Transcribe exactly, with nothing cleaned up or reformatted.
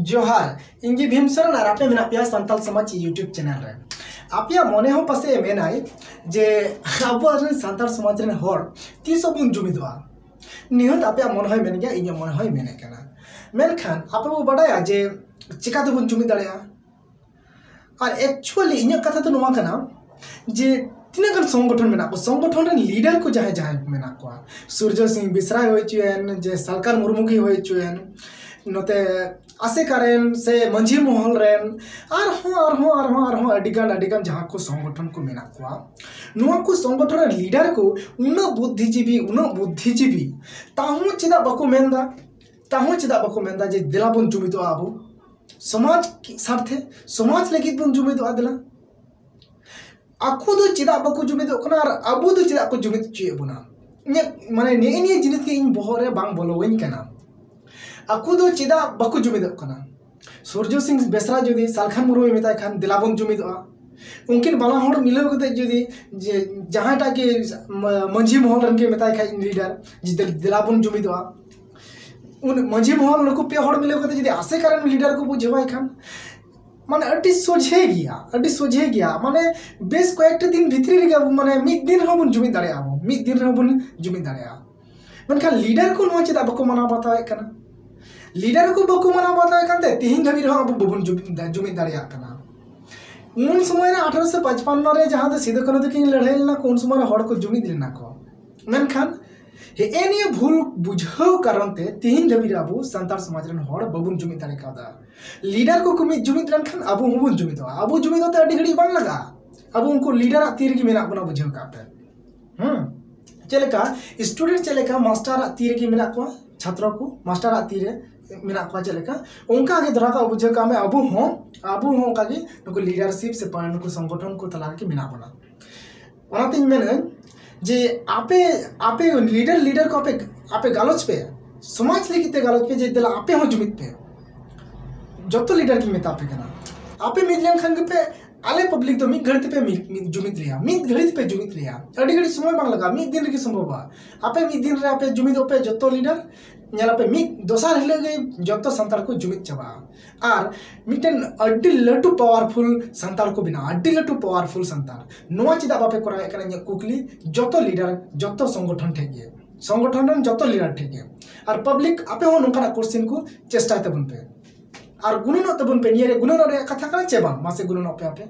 ᱡᱚᱦᱟᱨ, ᱤᱧ ᱜᱮ ᱵᱷᱤᱢ ᱥᱚᱨᱮᱱ ᱟᱨ ᱟᱯᱮ ᱢᱮᱱᱟᱜ ᱯᱮᱭᱟ ᱥᱟᱱᱛᱟᱲ ᱥᱚᱢᱟᱡᱽ YouTube ᱪᱮᱱᱮᱞ ᱨᱮ᱾ ᱟᱯᱮᱭᱟᱜ ᱢᱚᱱᱮ ᱦᱚᱸ ᱯᱟᱥᱮᱡ ᱮ ᱢᱮᱱᱟᱭ ᱡᱮ ᱟᱵᱚ ᱨᱮᱱ ᱥᱟᱱᱛᱟᱲ ᱥᱚᱢᱟᱡᱽ ᱨᱮᱱ ᱦᱚᱲ ᱛᱤᱥ ᱦᱚᱸ ᱵᱚᱱ ᱡᱩᱢᱤᱫᱚᱜᱼᱟ᱾ ᱱᱤᱦᱟᱹᱛ ᱟᱯᱮᱭᱟᱜ ᱢᱚᱱᱮ ᱦᱚᱸᱭ ᱢᱮᱱ ᱜᱮᱭᱟ, ᱤᱧᱟᱹᱜ ᱢᱚᱱᱮ ᱦᱚᱸᱭ ᱢᱮᱱᱮᱫ ᱠᱟᱱᱟ᱾ ᱢᱮᱱᱠᱷᱟᱱ ᱟᱯᱮ ᱵᱚ ᱵᱟᱰᱟᱭᱟ ᱡᱮ ᱪᱮᱠᱟ ᱛᱮᱵᱚᱱ ᱡᱩᱢᱤᱫ ᱫᱟᱲᱮᱭᱟᱜᱼᱟ? ᱟᱨ actually ᱤᱧᱟᱹᱜ ᱠᱟᱛᱷᱟ ᱫᱚ ᱱᱚᱣᱟ ᱠᱟᱱᱟ ᱡᱮ ᱛᱤᱱᱟᱹᱜ ᱜᱟᱱ ᱥᱚᱝᱜᱚᱴᱷᱚᱱ ᱢᱮᱱᱟᱜ ᱠᱚᱣᱟ, ᱥᱚᱝᱜᱚᱴᱷᱚᱱ ᱨᱮᱱ ᱞᱤᱰᱟᱨ ᱠᱚ ᱡᱟᱦᱟᱸᱭ ᱡᱟᱦᱟᱸᱭ ᱠᱚ ᱢᱮᱱᱟᱜ ᱠᱚᱣᱟ, ᱥᱩᱨᱡᱚ ᱥᱤᱝ ᱵᱮᱥᱨᱟᱭ ᱦᱩᱭ ᱦᱚᱪᱚᱭᱮᱱ, ᱡᱮ ᱥᱟᱞᱠᱷᱟᱱ ᱢᱩᱨᱢᱩ ᱜᱮ ᱦᱩᱭ ᱦᱚᱪᱚᱭᱮᱱ, ᱱᱚᱛᱮ ᱟᱥᱮᱠᱟ ᱨᱮᱱ ᱥᱮ ᱢᱟᱹᱡᱷᱤ ᱢᱚᱦᱚᱞ ᱨᱮᱱ, ᱟᱨᱦᱚᱸ ᱟᱨᱦᱚᱸ ᱟᱨᱦᱚᱸ ᱟᱨᱦᱚᱸ ᱟᱹᱰᱤᱜᱟᱱ ᱟᱹᱰᱤᱜᱟᱱ ᱡᱟᱦᱟᱸ ᱠᱚ ᱥᱚᱝᱜᱚᱴᱷᱚᱱ ᱠᱚ ᱢᱮᱱᱟᱜ ᱠᱚᱣᱟ, ᱱᱚᱣᱟ ᱠᱚ ᱥᱚᱝᱜᱚᱴᱷᱚᱱ ᱨᱮᱱ ᱞᱤᱰᱟᱨ ᱠᱚ ᱩᱱᱟᱹᱜ ᱵᱩᱫᱽᱫᱷᱤᱡᱤᱵᱤ, ᱩᱱᱟᱹᱜ ᱵᱩᱫᱽᱫᱷᱤᱡᱤᱵᱤ, ᱛᱟᱦᱚᱸ ᱪᱮᱫᱟᱜ ᱵᱟᱠᱚ ᱢᱮᱱᱫᱟ? ᱛᱟᱦᱚᱸ ᱪᱮᱫᱟᱜ ᱵᱟᱠᱚ ᱢᱮᱱᱫᱟ ᱡᱮ ᱫᱮᱞᱟ ᱵᱚᱱ ᱡᱩᱢᱤᱫᱚᱜᱼᱟ, ᱟᱵᱚ ᱥᱚᱢᱟᱡᱽ ᱥᱟᱨᱛᱷᱮ, ᱥᱚᱢᱟᱡᱽ ᱞᱟᱹᱜᱤᱫ ᱵᱚᱱ ᱡᱩᱢᱤᱫᱚᱜᱼᱟ ᱫᱮᱞᱟ? ᱟᱠᱚ ᱫᱚ ᱪᱮᱫᱟᱜ ᱵᱟᱠᱚ ᱡᱩᱢᱤᱫᱚᱜ ᱠᱟᱱᱟ ᱟᱨ ᱟᱵᱚ ᱫᱚ ᱪᱮᱫᱟᱜ ᱠᱚ ᱡᱩᱢᱤᱫ ᱦᱚᱪᱚᱭᱮᱫ ᱵᱚᱱᱟ? ᱤᱧᱟᱹᱜ ᱢᱟᱱᱮ ᱱᱮᱜᱼᱮ ᱱᱤᱭᱟᱹ ᱡᱤᱱᱤᱥ ᱜᱮ ᱤᱧ ᱵᱚᱦᱚᱜ ᱨᱮ ᱵᱟᱝ ᱵᱚᱞᱚᱣᱟᱹᱧ ᱠᱟᱱᱟ᱾ ᱟᱠᱚ ᱫᱚ ᱪᱮᱫᱟᱜ ᱵᱟᱠᱚ ᱡᱩᱢᱤᱫᱚᱜ ᱠᱟᱱᱟ? ᱥᱩᱨᱡᱚ ᱥᱤᱝ ᱵᱮᱥᱨᱟ ᱡᱩᱫᱤ ᱥᱟᱞᱠᱷᱟᱱ ᱢᱩᱨᱢᱩᱭ ᱢᱮᱛᱟᱭ ᱠᱷᱟᱱ ᱫᱮᱞᱟ ᱵᱚᱱ ᱡᱩᱢᱤᱫᱚᱜᱼᱟ, ᱩᱱᱠᱤᱱ ᱵᱟᱱᱟ ᱦᱚᱲ ᱢᱤᱞᱟᱹᱣ ᱠᱟᱛᱮ ᱡᱩᱫᱤ ᱡᱮ ᱡᱟᱦᱟᱸᱭᱴᱟᱜ ᱜᱮ ᱢᱟ-, ᱢᱟᱹᱡᱷᱤ ᱢᱚᱦᱚᱞ ᱨᱮᱱ ᱜᱮ ᱢᱮᱛᱟᱭ ᱠᱷᱟᱡ ᱞᱤᱰᱟᱨ, ᱡᱮ ᱫᱮ-, ᱫᱮᱞᱟ ᱵᱚᱱ ᱡᱩᱢᱤᱫᱚᱜᱼᱟ, ᱩᱱ ᱢᱟᱹᱡᱷᱤ ᱢᱚᱦᱚᱞ ᱱᱩᱠᱩ ᱯᱮ ᱦᱚᱲ ᱢᱤᱞᱟᱹᱣ ᱠᱟᱛᱮ ᱡᱩᱫᱤ ᱟᱥᱮᱠᱟ ᱨᱮᱱ ᱞᱤᱰᱟᱨ ᱠᱚ ᱵᱩᱡᱷᱟᱹᱣᱟᱭ ᱠᱷᱟᱱ, ᱢᱟᱱᱮ ᱟᱹᱰᱤ ᱥᱚᱡᱷᱮ ᱜᱮᱭᱟ, ᱟᱹᱰᱤ ᱥᱚᱡᱷᱮ ᱜᱮᱭᱟ᱾ ᱢᱟᱱᱮ ᱵᱮᱥ ᱠᱚᱭᱮᱠᱴᱟ ᱫᱤᱱ ᱵᱷᱤᱛᱨᱤ ᱨᱮᱜᱮ ᱟᱵᱚ ᱢᱟᱱᱮ ᱢᱤᱫ ᱫᱤᱱ ᱨᱮᱦᱚᱸ ᱵᱚᱱ ᱡᱩᱢᱤᱫ ᱫᱟᱲᱮᱭᱟᱜᱼᱟ, ᱟᱵᱚ ᱢᱤᱫ ᱫᱤᱱ ᱨᱮᱦᱚᱸ ᱵᱚᱱ ᱡᱩᱢᱤᱫ ᱫᱟᱲᱮᱭᱟᱜᱼᱟ᱾ ᱢᱮᱱᱠᱷᱟᱱ ᱞᱤᱰᱟᱨ ᱠᱚ ᱱᱚᱣᱟ ᱪᱮᱫᱟᱜ ᱵᱟᱠᱚ ᱢᱟᱱᱟᱣ ᱵᱟᱛᱟᱣᱮᱫ ᱠᱟᱱᱟ? ᱞᱤᱰᱟᱨ ᱠᱚ ᱵᱟᱠᱚ ᱢᱟᱱᱟᱣ ᱵᱟᱛᱟᱣᱮᱫ ᱠᱟᱱᱛᱮ ᱛᱮᱦᱮᱧ ᱫᱷᱟᱹᱵᱤᱡ ᱨᱮᱦᱚᱸ ᱟᱵᱚ ᱵᱟᱵᱚᱱ ᱡᱩᱢᱤᱫ ᱫᱟ-, ᱡᱩᱢᱤᱫ ᱫᱟᱲᱮᱭᱟᱜ ᱠᱟᱱᱟ᱾ ᱩᱱ ᱥᱚᱢᱚᱭ ᱨᱮ ᱟᱴᱷᱟᱨᱚᱥᱚ ᱯᱟᱸᱪᱯᱟᱱᱱᱚ ᱨᱮ ᱡᱟᱦᱟᱸ ᱫᱚ ᱥᱤᱫᱩ ᱠᱟᱹᱱᱦᱩ ᱛᱟᱹᱠᱤᱱ ᱞᱟᱹᱲᱦᱟᱹᱭ ᱞᱮᱱᱟ ᱠᱚ, ᱩᱱ ᱥᱚᱢᱚᱭ ᱨᱮ ᱦᱚᱲ ᱠᱚ ᱡᱩᱢᱤᱫ ᱞᱮᱱᱟ ᱠᱚ᱾ ᱢᱮᱱᱠᱷᱟᱱ ᱦᱮᱸᱜᱼᱮ ᱱᱤᱭᱟᱹ ᱵᱷᱩᱞ ᱵᱩᱡᱷᱟᱹᱣ ᱠᱟᱨᱚᱱ ᱛᱮ ᱛᱮᱦᱮᱧ ᱫᱷᱟᱹᱵᱤᱡ ᱨᱮ ᱟᱵᱚ ᱥᱟᱱᱛᱟᱲ ᱥᱚᱢᱟᱡᱽ ᱨᱮᱱ ᱦᱚᱲ ᱵᱟᱵᱚᱱ ᱡᱩᱢᱤᱫ ᱫᱟᱲᱮ ᱠᱟᱣᱫᱟ᱾ ᱞᱤᱰᱟᱨ ᱠᱚ ᱠᱚ ᱢᱤᱫ ᱡᱩᱢᱤᱫ ᱞᱮᱱᱠᱷᱟᱱ ᱟᱵᱚ ᱦᱚᱸᱵᱚᱱ ᱡᱩᱢᱤᱫᱚᱜᱼᱟ᱾ ᱟᱵᱚ ᱡᱩᱢᱤᱫᱚᱜ ᱛᱮ ᱟᱹᱰᱤ ᱜᱷᱟᱹᱲᱤᱡ ᱵᱟᱝ ᱞᱟᱜᱟᱜᱼᱟ᱾ ᱟᱵᱚ ᱩᱱᱠᱩ ᱞᱤᱰᱟᱨᱟᱜ ᱛᱤ ᱨᱮᱜᱮ ᱢᱮᱱᱟᱜ ᱵᱚᱱᱟ, ᱵᱩᱡᱷᱟᱹᱣ ᱠᱟᱜ ᱯᱮ᱾ ᱦᱮᱸ, ᱪᱮᱫ ᱞᱮᱠᱟ ᱥᱴᱩᱰᱮᱱᱴ ᱪᱮᱫ ᱞᱮᱠᱟ ᱢᱟᱥᱴᱟᱨᱟᱜ ᱛᱤ ᱨᱮᱜᱮ ᱢᱮᱱᱟᱜ ᱠᱚᱣᱟ, ᱪᱷᱟᱛᱨᱚ ᱠᱚ ᱢᱟᱥᱴᱟᱨᱟᱜ ᱛᱤ ᱨᱮ ᱢᱮᱱᱟᱜ ᱠᱚᱣᱟ, ᱪᱮᱫ ᱞᱮᱠᱟ ᱚᱱᱠᱟ ᱜᱮ ᱫᱷᱚᱨᱟ ᱠᱟᱜ ᱵᱩᱡᱷᱟᱹᱣ ᱠᱟᱜ ᱢᱮ, ᱟᱵᱚ ᱦᱚᱸ ᱟᱵᱚ ᱦᱚᱸ ᱚᱱᱠᱟ ᱜᱮ ᱱᱩᱠᱩ ᱞᱤᱰᱟᱨᱥᱤᱯ ᱥᱮ ᱯᱟ-, ᱱᱩᱠᱩ ᱥᱚᱝᱜᱚᱴᱷᱚᱱ ᱠᱚ ᱛᱟᱞᱟ ᱨᱮᱜᱮ ᱢᱮᱱᱟᱜ ᱵᱚᱱᱟ᱾ ᱚᱱᱟᱛᱤᱧ ᱢᱮᱱᱟᱹᱧ ᱡᱮ ᱟᱯᱮ, ᱟᱯᱮ ᱞᱤᱰᱟᱨ, ᱞᱤᱰᱟᱨ ᱠᱚ ᱟᱯᱮ, ᱟᱯᱮ ᱜᱟᱞᱚᱪ ᱯᱮ, ᱥᱚᱢᱟᱡᱽ ᱞᱟᱹᱜᱤᱫ ᱛᱮ ᱜᱟᱞᱚᱪ ᱯᱮ, ᱡᱮ ᱫᱮᱞᱟ ᱟᱯᱮ ᱦᱚᱸ ᱡᱩᱢᱤᱫ ᱯᱮ᱾ ᱡᱚᱛᱚ ᱞᱤᱰᱟᱨ ᱜᱤᱧ ᱢᱮᱛᱟ ᱯᱮ ᱠᱟᱱᱟ, ᱟᱯᱮ ᱢᱤᱫ ᱞᱮᱱᱠᱷᱟᱱ ᱜᱮᱯᱮ ᱟᱞᱮ ᱯᱟᱵᱽᱞᱤᱠ ᱫᱚ ᱢᱤᱫ ᱜᱷᱟᱹᱲᱤ ᱛᱮᱯᱮ ᱢᱤᱫ ᱢᱤᱫ ᱡᱩᱢᱤᱫ ᱞᱮᱭᱟ, ᱢᱤᱫ ᱜᱷᱟᱹᱲᱤ ᱛᱮᱯᱮ ᱡᱩᱢᱤᱫ ᱞᱮᱭᱟ᱾ ᱟᱹᱰᱤ ᱜᱷᱟᱹᱲᱤᱡ ᱥᱚᱢᱚᱭ ᱵᱟᱝ ᱞᱟᱜᱟᱜᱼᱟ, ᱢᱤᱫ ᱫᱤᱱ ᱨᱮᱜᱮ ᱥᱚᱢᱵᱷᱚᱵᱚᱜᱼᱟ᱾ ᱟᱯᱮ ᱢᱤᱫ ᱫᱤᱱ ᱨᱮ ᱟᱯᱮ ᱡᱩᱢᱤᱫᱚᱜ ᱯᱮ ᱡᱚᱛᱚ ᱞᱤᱰᱟᱨ, ᱧᱮᱞᱟᱯᱮ ᱢᱤᱫ ᱫᱚᱥᱟᱨ ᱦᱤᱞᱳᱜ ᱜᱮ ᱡᱚᱛᱚ ᱥᱟᱱᱛᱟᱲ ᱠᱚ ᱡᱩᱢᱤᱫ ᱪᱟᱵᱟᱜᱼᱟ᱾ ᱟᱨ ᱢᱤᱫᱴᱮᱱ ᱟᱹᱰᱤ ᱞᱟᱹᱴᱩ ᱯᱟᱣᱟᱨᱯᱷᱩᱞ ᱥᱟᱱᱛᱟᱲ ᱠᱚ ᱵᱮᱱᱟᱜᱼᱟ, ᱟᱹᱰᱤ ᱞᱟᱹᱴᱩ ᱯᱟᱣᱟᱨᱯᱷᱩᱞ ᱥᱟᱱᱛᱟᱲ᱾ ᱱᱚᱣᱟ ᱪᱮᱫᱟᱜ ᱵᱟᱯᱮ ᱠᱚᱨᱟᱣᱮᱫ ᱠᱟᱱᱟ? ᱤᱧᱟᱹᱜ ᱠᱩᱠᱞᱤ ᱡᱚᱛᱚ ᱞᱤᱰᱟᱨ, ᱡᱚᱛᱚ ᱥᱚᱝᱜᱚᱴᱷᱚᱱ ᱴᱷᱮᱡ ᱜᱮ, ᱥᱚᱝᱜᱚᱴᱷᱚᱱ ᱨᱮᱱ ᱡᱚᱛᱚ ᱞᱤᱰᱟᱨ ᱴᱷᱮᱡ ᱜᱮ᱾ ᱟᱨ ᱯᱟᱵᱽᱞᱤᱠ, ᱟᱯᱮ ᱦᱚᱸ ᱱᱚᱝᱠᱟᱱᱟᱜ ᱠᱚᱥᱪᱮᱱ ᱠᱚ ᱪᱮᱥᱴᱟᱭ ᱛᱟᱵᱚᱱ ᱯᱮ᱾ ᱟᱨ ᱜᱩᱱᱟᱹᱱᱚᱜ ᱛᱟᱵᱚᱱ ᱯᱮ, ᱱᱤᱭᱟᱹ ᱨᱮ ᱜᱩᱱᱟᱹᱱᱚᱜ ᱨᱮᱭᱟᱜ ᱠᱟᱛᱷᱟ ᱠᱟᱱᱟ ᱪᱮ ᱵᱟᱝ? ᱢᱟᱥᱮ ᱜᱩᱱᱟᱹᱱᱚᱜ ᱯᱮ ᱟᱯᱮ᱾